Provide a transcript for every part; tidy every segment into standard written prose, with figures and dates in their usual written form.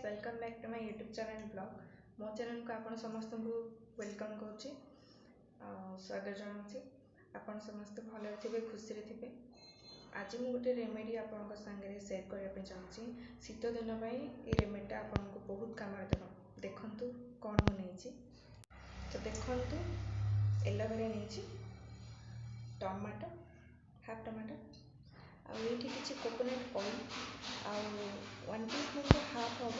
Welcome back to my YouTube channel vlog. ମୋ ଚ୍ୟାନେଲ୍କୁ ଆପଣ ସମସ୍ତଙ୍କୁ welcome କରୁଛି ଆଉ ସ୍ୱାଗତ ଜଣାଉଛି। ଆପଣ ସମସ୍ତେ ଭଲରେ ଥିବେ, ଖୁସିରେ ଥିବେ। ଆଜି ମୁଁ ଗୋଟେ ରେମେଡ଼ି ଆପଣଙ୍କ ସାଙ୍ଗରେ ସେୟାର କରିବା ପାଇଁ ଚାହୁଁଛି। ଶୀତ ଦିନ ପାଇଁ ଏ ରେମେଡ଼ିଟା ଆପଣଙ୍କୁ ବହୁତ କାମରେ ଦେବ। ଦେଖନ୍ତୁ କ'ଣ ମୁଁ ନେଇଛି। ତ ଦେଖନ୍ତୁ, ଏଲୋଭେରା ନେଇଛି, ଟମାଟୋ, ହାଫ୍ ଟମାଟୋ, ଆଉ ଏଇଠି କିଛି କୋକୋନଟ୍ ଅଏଲ୍, ଆଉ 1 ଟି ସ୍ପୁନ୍ର ହାଫ୍ ହେବ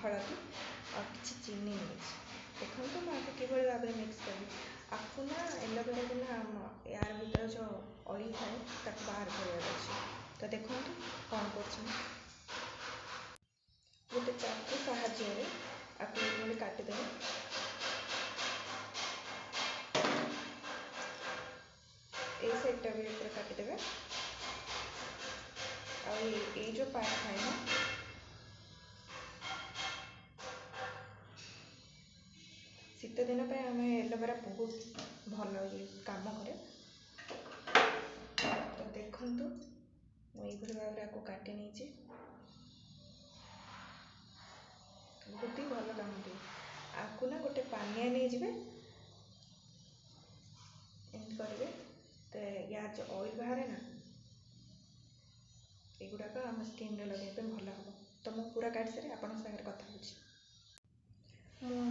ହଳଦୀ, ଆଉ କିଛି ଚିନି ନେଇଛି। ଦେଖନ୍ତୁ ମୁଁ ଆକୁ କିଭଳି ଭାବରେ ମିକ୍ସ କରିବି। ଆକୁ ନା ଏଲୋଭେରାକୁ ନା ୟାର ଭିତରେ ଯେଉଁ ଅଏଲ୍ ଥାଏ ତାକୁ ବାହାର କରିବାର ଅଛି। ତ ଦେଖନ୍ତୁ କ'ଣ କରୁଛି ମୁଁ। ଗୋଟେ ଚାକୁ ସାହାଯ୍ୟରେ ଆକୁ ଏଇଭଳି କାଟିଦେବେ। ଏଇ ସାଇଡ଼୍ଟା ବି ପୁରା କାଟିଦେବେ। ଆଉ ଏଇ ଯେଉଁ ପାର୍ଟ ଥାଏ ନା, ଶୀତ ଦିନ ପାଇଁ ଆମେ ଏଲୋଭେରା ବହୁତ ଭଲ ଇଏ କାମ କରେ। ତ ଦେଖନ୍ତୁ, ମୁଁ ଏଇଭଳି ଭାବରେ ଆକୁ କାଟି ନେଇଛି। ବହୁତ ହି ଭଲ କାମ ଦିଏ। ଆକୁ ନା ଗୋଟେ ପାନିଆ ନେଇଯିବେ, ଏମିତି କରିବେ ତ ୟାର ଯେଉଁ ଅଏଲ୍ ବାହାରେ ନା, ଏଗୁଡ଼ାକ ଆମ ସ୍କିନ୍ରେ ଲଗାଇବା ପାଇଁ ଭଲ ହେବ। ତ ମୁଁ ପୁରା କାଟି ସାରି ଆପଣଙ୍କ ସାଙ୍ଗରେ କଥା ହେଉଛି। ମୁଁ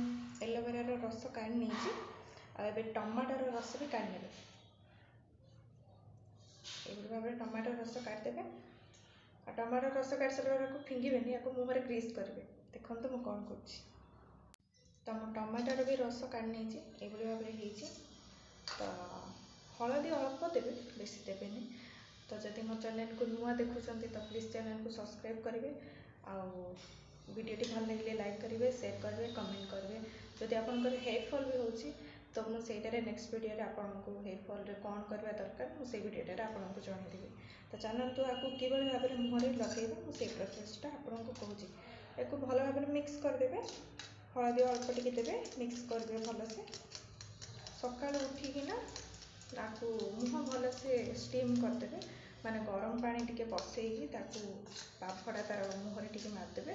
ଏଲୋଭେରାର ରସ କାଢ଼ି ନେଇଛି, ଆଉ ଏବେ ଟମାଟୋର ରସ ବି କାଢ଼ି ନେବେ। ଏଇଭଳି ଭାବରେ ଟମାଟୋ ରସ କାଢ଼ିଦେବେ। ଆଉ ଟମାଟୋ ରସ କାଢ଼ି ସାରିଲା ପରେ ଆକୁ ଫିଙ୍ଗିବେନି, ଆକୁ ମୁହଁରେ ଗ୍ରୀସ୍ କରିବେ। ଦେଖନ୍ତୁ ମୁଁ କ'ଣ କରୁଛି। ତ ମୁଁ ଟମାଟୋର ବି ରସ କାଢ଼ି ନେଇଛି, ଏଇଭଳି ଭାବରେ ହେଇଛି। ତ ହଳଦୀ ଅଳ୍ପ ଦେବେ, ବେଶୀ ଦେବେନି। ତ ଯଦି ମୋ ଚ୍ୟାନେଲ୍କୁ ନୂଆ ଦେଖୁଛନ୍ତି ତ ପ୍ଲିଜ୍ ଚ୍ୟାନେଲ୍କୁ ସବସ୍କ୍ରାଇବ୍ କରିବେ, ଆଉ ଭିଡ଼ିଓଟି ଭଲ ଲାଗିଲେ ଲାଇକ୍ କରିବେ, ସେୟାର କରିବେ, କମେଣ୍ଟ କରିବେ। ଯଦି ଆପଣଙ୍କର ହେୟାର୍ ଫଲ୍ ବି ହେଉଛି ତ ମୁଁ ସେଇଟାରେ ନେକ୍ସଟ ଭିଡ଼ିଓରେ ଆପଣଙ୍କୁ ହେୟାର୍ ଫଲ୍ରେ କ'ଣ କରିବା ଦରକାର ମୁଁ ସେଇ ଭିଡ଼ିଓଟାରେ ଆପଣଙ୍କୁ ଜଣାଇଦେବି। ତ ଚାଲନ୍ତୁ ଆକୁ କିଭଳି ଭାବରେ ମୁହଁରେ ଲଗାଇବା ମୁଁ ସେଇ ପ୍ରୋସେସ୍ଟା ଆପଣଙ୍କୁ କହୁଛି। ୟାକୁ ଭଲ ଭାବରେ ମିକ୍ସ କରିଦେବେ, ହଳଦୀ ଅଳ୍ପ ଟିକେ ଦେବେ, ମିକ୍ସ କରିଦେବେ ଭଲସେ। ସକାଳୁ ଉଠିକିନା ତାକୁ ମୁହଁ ଭଲସେ ଷ୍ଟିମ୍ କରିଦେବେ, ମାନେ ଗରମ ପାଣି ଟିକେ ବସେଇକି ତାକୁ ବାମ୍ଫଟା ତାର ମୁହଁରେ ଟିକେ ମାରିଦେବେ,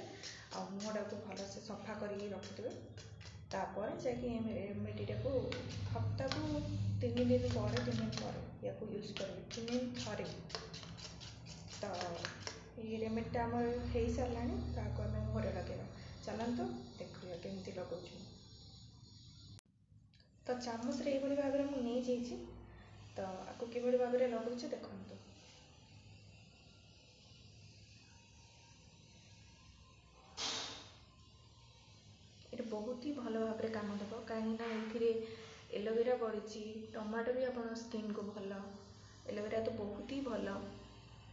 ଆଉ ମୁହଁଟାକୁ ଭଲସେ ସଫା କରିକି ରଖିଦେବେ। ତାପରେ ଯାଇକି ରେମେଡ଼ିଟାକୁ ହପ୍ତାକୁ 3 ଦିନ ପରେ, 3 ଦିନ ପରେ ୟାକୁ ୟୁଜ୍ କରିବେ, 3 ଦିନ ଥରେ। ତ ଏଇ ରେମେଡ଼ିଟା ଆମର ହେଇସାରିଲାଣି, ତାକୁ ଆମେ ମୁହଁରେ ଲଗାଇବା। ଚାଲନ୍ତୁ ଦେଖିବା କେମିତି ଲଗାଉଛୁ। ତ ଚାମଚରେ ଏଇଭଳି ଭାବରେ ମୁଁ ନେଇଯାଇଛି। ତ ଆକୁ କିଭଳି ଭାବରେ ଲଗାଉଛି ଦେଖନ୍ତୁ। ଏଇଟା ବହୁତ ହି ଭଲ ଭାବରେ କାମ ଦେବ, କାହିଁକିନା ଏଥିରେ ଏଲୋଭେରା ପଡ଼ିଛି, ଟମାଟୋ ବି ଆପଣଙ୍କ ସ୍କିନ୍କୁ ଭଲ, ଏଲୋଭେରା ତ ବହୁତ ହି ଭଲ।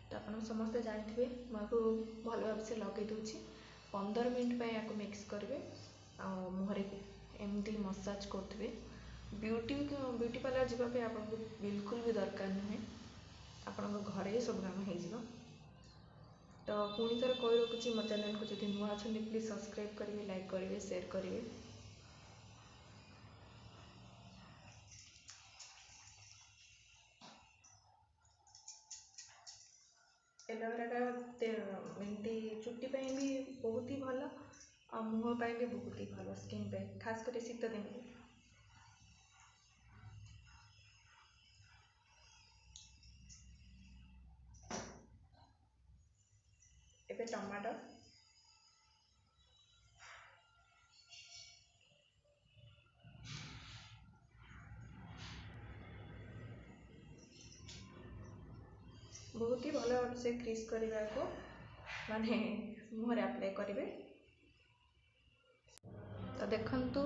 ତ ଆପଣ ସମସ୍ତେ ଜାଣିଥିବେ। ମୁଁ ଆକୁ ଭଲ ଭାବରେ ସେ ଲଗାଇ ଦେଉଛି। 15 ମିନିଟ୍ ପାଇଁ ଆକୁ ମିକ୍ସ କରିବେ ଆଉ ମୁହଁରେ ଏମିତି ମସାଜ କରୁଥିବେ। ବ୍ୟୁଟି ପାର୍ଲର ଯିବା ପାଇଁ ଆପଣଙ୍କୁ ବିଲକୁଲ ବି ଦରକାର ନୁହେଁ, ଆପଣଙ୍କ ଘରେ ସବୁ କାମ ହେଇଯିବ। ତ ପୁଣି ଥରେ କହି ରଖୁଛି, ମୋ ଚ୍ୟାନେଲ୍କୁ ଯଦି ନୂଆ ଅଛନ୍ତି ପ୍ଲିଜ୍ ସବସ୍କ୍ରାଇବ୍ କରିବେ, ଲାଇକ୍ କରିବେ, ସେୟାର କରିବେ। ଏଲୋଭେରାଟା ଏମିତି ଚୁଟି ପାଇଁ ବି ବହୁତ ହି ଭଲ, ଆଉ ମୁହଁ ପାଇଁ ବି ବହୁତ ହି ଭଲ, ସ୍କିନ୍ ପାଇଁ ଖାସ କରି ଶୀତ ଦିନରେ। ଏବେ ଟମାଟୋ, ବହୁତ ହି ଭଲ ଭାବେ ସେ କ୍ରିସ୍ କରିବାକୁ ମାନେ ମୁହଁରେ ଆପ୍ଲାଏ କରିବେ। ତ ଦେଖନ୍ତୁ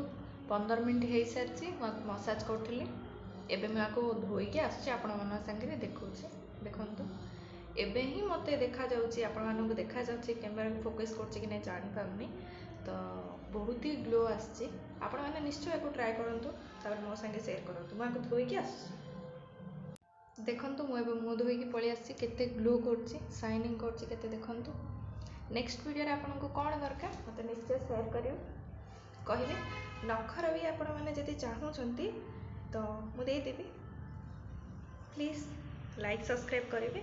15 ମିନିଟ୍ ହେଇସାରିଛି, ମୁଁ ମସାଜ କରୁଥିଲି। ଏବେ ମୁଁ ଆକୁ ଧୋଇକି ଆସୁଛି, ଆପଣମାନଙ୍କ ସାଙ୍ଗରେ ଦେଖାଉଛି। ଦେଖନ୍ତୁ ଏବେ ହିଁ ମୋତେ ଦେଖାଯାଉଛି, ଆପଣମାନଙ୍କୁ ଦେଖାଯାଉଛି, କ୍ୟାମେରାକୁ ଫୋକସ୍ କରୁଛି କି ନାହିଁ ଜାଣିପାରୁନି। ତ ବହୁତ ହି ଗ୍ଲୋ ଆସିଛି। ଆପଣମାନେ ନିଶ୍ଚୟ ୟାକୁ ଟ୍ରାଏ କରନ୍ତୁ, ତାପରେ ମୋ ସାଙ୍ଗେ ସେୟାର କରନ୍ତୁ। ମୁଁ ଆକୁ ଧୋଇକି ଆସୁଛି। ଦେଖନ୍ତୁ ମୁଁ ଏବେ ମୁହଁ ଧୋଇକି ପଳେଇ ଆସିଛି, କେତେ ଗ୍ଲୋ କରୁଛି, ସାଇନିଂ କରୁଛି କେତେ ଦେଖନ୍ତୁ। ନେକ୍ସଟ ଭିଡ଼ିଓରେ ଆପଣଙ୍କୁ କ'ଣ ଦରକାର ମୋତେ ନିଶ୍ଚୟ ସେୟାର କରିବେ, କହିବେ। ନଖର ବି ଆପଣମାନେ ଯଦି ଚାହୁଁଛନ୍ତି ତ ମୁଁ ଦେଇଦେବି। ପ୍ଲିଜ୍ ଲାଇକ୍ ସବସ୍କ୍ରାଇବ୍ କରିବେ।